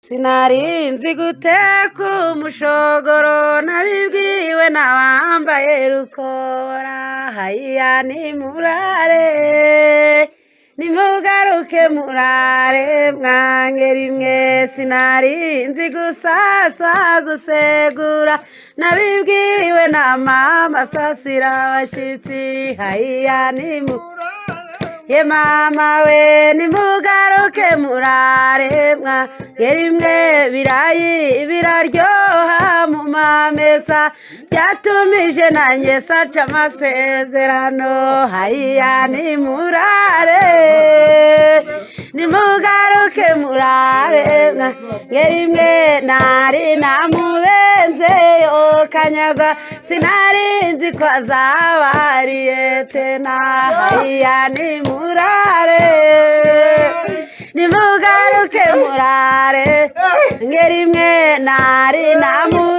Sinari nzi guteka umushogoro, nabibwiwe n'abambaye rukora. Hayiya nimurare, nimugaruke murare mwange rimwe. Sinari nzi gusasa gusegura, nabibwiwe na mama sasira abashyitsi. Hayiya nimu ye mama we, nimugaruke murare mwange rimwe. Birayi biraryoha mu mamesa, byatumije nanjye saca amasezerano. Hayiya nimurare, nimugaruke murare mwange rimwe. Nari namubenze kanyagwa, sinari nzi ko azaba tena. Hayiya nimurare, nimugaruke murare nge rimwe. Nari namubenze.